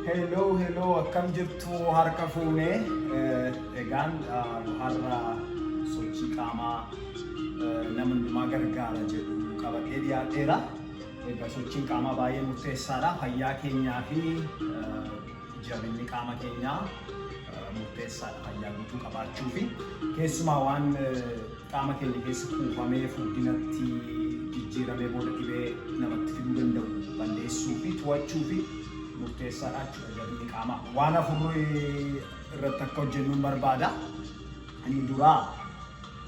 Hello, hello, akkam jirtu harka fuunee? Egaan har'a sochii qaamaa nama hundumaa gargaara jedhu qabadhee dhiyaadheera. Egaa sochiin qaamaa baay'ee murteessaadha. Fayyaa keenyaa fi jabinni qaama keenyaa murteessaadha fayyaa guutuu qabaachuu fi keessumaa waan qaama keenya keessa kuufamee furdinatti jijjiiramee booda dhibee namatti fiduu danda'u balleessuu fi to'achuu fi murteessaadha jechuudha jabinni qaamaa. Waan afur irratti akka hojjennuun barbaada. Inni duraa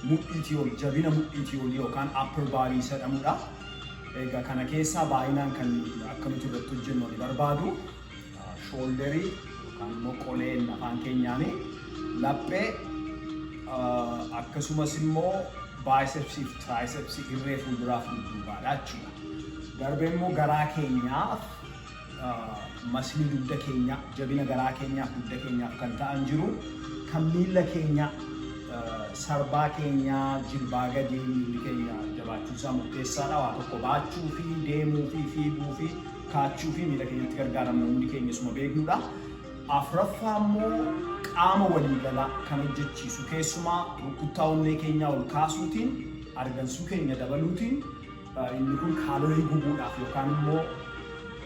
mudhiitii ol, jabina mudhiitii olii yookaan upper body jedhamudha. Egaa kana keessaa baay'inaan kan akka nuti irratti hojjennu ani barbaadu shoulderii yookaan immoo qoleen afaan keenyaanii, laphee, akkasumas immoo bicepsii fi tricepsii, irree fuulduraa fi dudduubaadha jechuudha. Darbee immoo garaa keenyaaf, muscleii dugda keenyaa, jabina garaa keenyaaf, dugda keenyaaf kan ta'an jiru. Kan miilla keenya, sarbaa keenyaa, jilbaa gadii miilli keenya jabaachuun isaa murteessaadha. Waa tokko baachuu fi deemuu fi fiiguu fi kaachuu fi miila keenyatti gargaaramna, hundi keenya isuma beeknudha. Afuraffaa immoo qaama waliigalaa kan hojjechiisu, keessumaa rukuttaa onnee keenyaa ol kaasuutiin, argansuu keenya dabaluutiin, inni kun kaaloorii gubuudhaaf yookaan immoo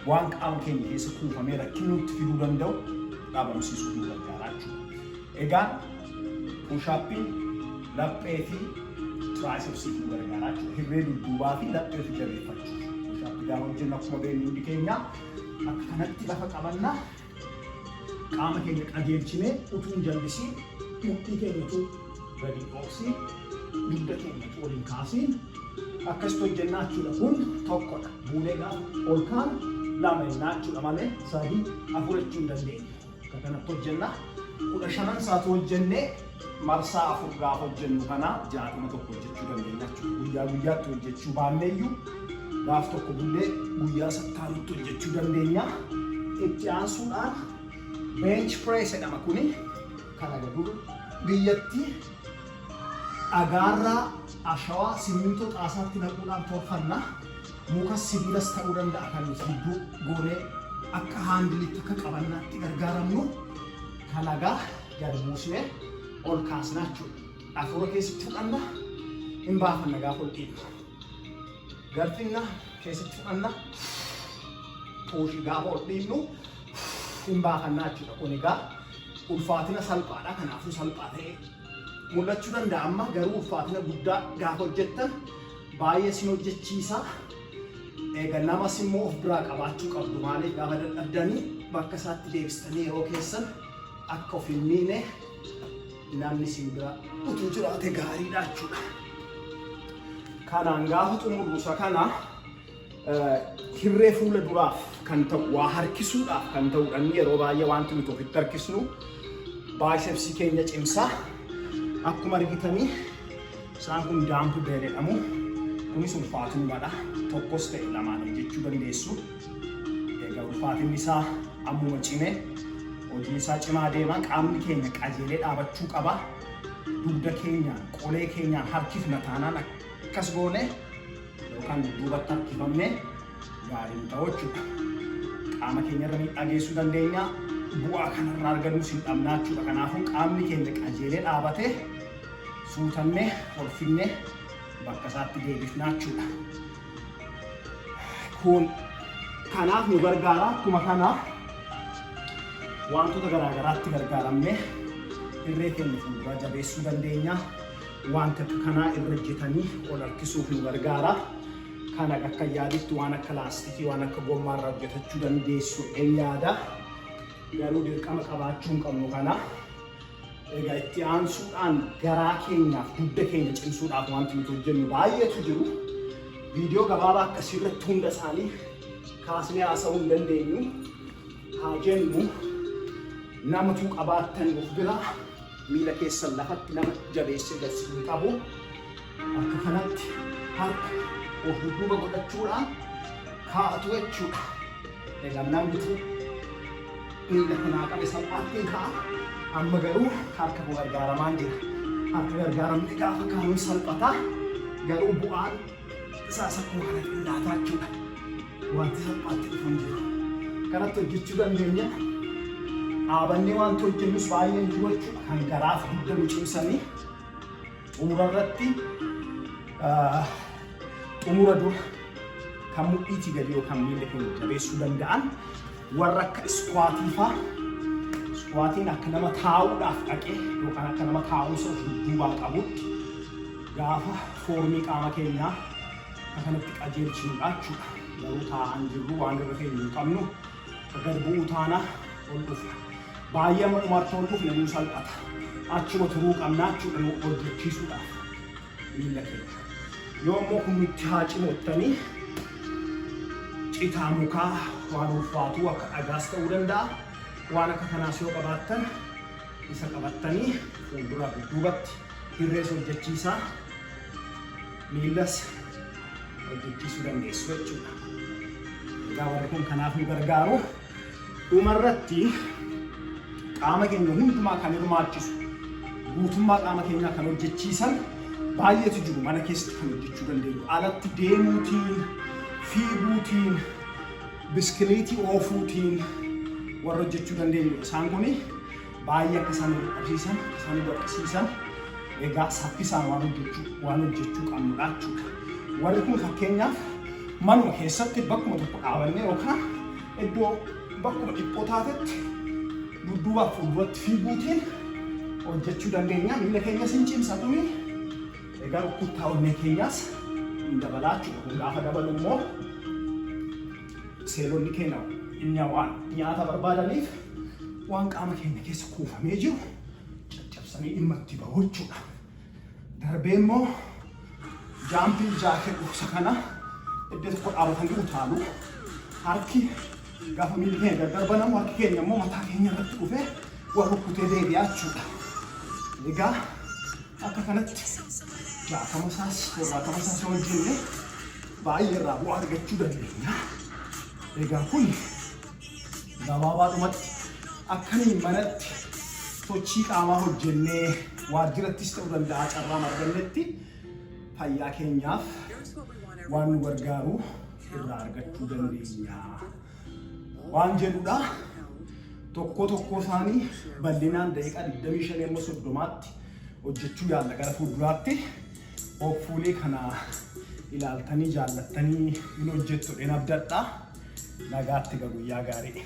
waan qaama keenya keessa kuufamee rakkina nutti fiduu danda'u dhabamsiisuuf nu gargaara jechuudha. Egaan push-upiin laphee fi tricepsiif nu gargaara jechuudha. Hirree dudduubaa fi laphee fi jabeeffachuuf. Push-upii gaafa hojjennu, akkuma beeknu hundi keenya, akka kanatti lafa qabannaa, qaama keenya qajeelchinee, utuu hin jallisiin, mudhii keenya utuu gadi dhoksiin, dugda keenya utuu ol hin kaasiin akkasitti hojjennaa jechuudha. Kun tokkodha. Buunee gaafa ol kaanu lama jennaa jechuudha malee sadii, afur jechuu hin dandeenyu. Akka kanatti hojjennaa. 15n isaatu hojjennee marsaa afur gaafa hojjennu kana 61 hojjechuu dandeenya jechuudha. Guyyaa guyyaatti hojjechuu baanneeyyuu gaaf tokko bullee guyyaa sattaanutti hojjechuu dandeenya. Itti aansuudhaan bench press jedhama kuni. Kana gadu biyyatti dhagaarraa, ashawaa, simmintoo xaasaatti naquudhaan tolfanna. Muka sibiilas ta'uu danda'a kan nuti gidduu goonee akka handleitti, akka qabannaatti gargaaramnu. Kan dhagaa gad buusnee ol kaasna jechuudha. Afuura keessatti fudhanna, hin baafanna gaafa ol dhiibnu. Galfinna, keessatti fudhanna, pushii gaafa ol dhiibnu hin baafannaa jechuudha. Kun egaa ulfaatina salphaadha. Kanaafuu salphaa ta'ee mul'achuu danda'a amma, garuu ulfaatina guddaa gaafa hojjettan baay'ee sin hojjechiisa. Egaa namas immoo of biraa qabaachuu qabdu. Maaliif, gaafa dadhabdanii bakka isaatti deebistanii yeroo keessan akka of hin miine namni sin bira utuu jiraate gaariidha jechuudha. Kanaan gaafa xumurru isa kana hirree fuula duraaf kan ta'u, waa harkisuudhaaf kan ta'udha. Inni yeroo baay'ee wanti nuti ofitti harkisnu bicepsii keenya cimsaa. Akkuma argitanii isaan kun dumbbell jedhamu. Kunis ulfaatumadha. Tokkos ta'e lamaan hojjechuu dandeessu. Egaa ulfaatinni isaa ammuma cimee hojiin isaa cimaa deema. Qaamni keenya qajeelee dhaabachuu qaba. Dugda keenyaan, qolee keenyaan harkifna taanaan, akkas goone yookaan dudduubatti harkifamne gaarii ta'u jechuudha. Qaama keenya irra miidhaa geessuu dandeenya. Bu'aa kanarraa argannus hin dhabnaa jechuudha. Kanaafuu qaamni keenya qajeelee dhaabatee, suutannee ol finnee bakka isaatti deebifnaa jechuudha. Kun kanaaf nu gargaara. Akkuma kana wantoota garaagaraatti gargaaramnee irree keenya fuulduraa jabeessuu dandeenya. Wanta akka kanaa irra hojjetanii ol harkisuuf nu gargaara. Kana akka yaaditti waan akka laastikii, waan akka gommaarraa hojjetachuu dandeessu en yaada. Garuu dirqama qabaachuu hin qabnu kana. Egaa itti aansuudhaan garaa keenyaaf, dugda keenya cimsuudhaaf wanti nuti hojjennu baay'eetu jiru. Viidiyoo gabaabaa akkasii irratti hunda isaanii kaasnee haasa'uu hin dandeenyu. Haa jennu, namatu qabaattan of biraa miila keessan lafatti nama jabeessee gad qabu. Akka kanatti harka of dudduuba godhachuudhaan kaa'atu jechuudha. Egaa namnitu miila kanaa qabe salphaatti ka'a. Amma garuu harka koo gargaaramaan jira. Harka gargaaramni gaafa kaa'uun salphata. Garuu bu'aan isaas akkuma kana xinnaataa jechuudha. Wanti salphaatti dhufu hin jiru. Kanatti hojjechuu dandeenya. Dhaabannee wanti hojjennus baay'een jiru jechuudha. Kan garaaf dugda nu cimsanii xumura irratti, xumura dura kan mudhiitii gadi yookaan miila keenya jabeessuu danda'an warra akka squatii fa'aa. Squatiin akka nama taa'uudhaaf dhaqee yookaan akka nama taa'umsa of dudduubaa qabutti gaafa formii qaama keenyaa akka kanatti qajeelchinudha jechuudha. Garuu taa'an jirru, waan irra keenya hin qabnu, gad bu'uu taana ol dhufna. Baay'ee amma dhumaatti ol dhufne nuu salphata. Achuma turuu qabna jechuudha nu hojjechiisuudhaaf miila keenya. Yoo immoo kun nutti haa cimottanii, citaa mukaa waan ulfaatu akka dhagaas ta'uu danda'a. Waan akka kanaas yoo qabaattan, isa qabattanii fuulduraa dudduubatti hirrees hojjechiisaa, miillas hojjechiisuu dandeessu jechuudha. Egaa warri kun kanaaf nu gargaaru. Dhumarratti qaama keenya hundumaa kan hirmaachisu, guutummaa qaama keenyaa kan hojjechiisan baay'eetu jiru mana keessatti kan hojjechuu dandeenyu. Alatti deemuutiin, fiiguutiin, biskiliitii oofuutiin warra hojjechuu dandeenyu. Isaan kun baay'ee akka isaan nu dadhabsiisan, akka isaan nu dadhabsiisan, egaa saffisaan waan hojjechuu qabnudha jechuudha. Warri kun fakkeenyaaf manuma keessatti bakkuma tokko dhaabannee yookaan iddoo bakkuma dhiphoo taatetti dudduubaaf fuulduratti fiiguutiin hojjechuu dandeenya. Miila keenyas hin cimsa kuni. Egaa rukkuttaa onnee keenyaas hin dabalaa jechuudha. Kun gaafa dabalu immoo seelonni keenya inni waan nyaata barbaadaniif waan qaama keenya keessa kuufamee jiru caccabsanii dhimma itti bahu jechuudha. Darbee immoo jumping jack isa kana iddoo tokko dhaabatanii utaalu. Harki gaafa miilli keenya gargar banamu, harki keenya immoo mataa keenya irratti dhufee wal rukkutee deebi'aa jechuudha. Egaa akka kanatti 60 isaas 70 isaas yoo hojjenne baay'ee irraa bu'aa argachuu dandeenya. Egaa kun gabaabaadhumatti akkamiin manatti sochii qaamaa hojjennee, waajjirattis ta'uu danda'a, carraan argannetti fayyaa keenyaaf waan nu gargaaru irraa argachuu dandeenya waan jedhudha. Tokko tokko isaanii bal'inaan daqiiqaa 25 amma 30tti hojjechuu yaalla gara fuulduraatti. Hopefully kana ilaaltanii jaallattanii hin hojjettu jedheen abdadha. Nagaatti, guyyaa gaarii.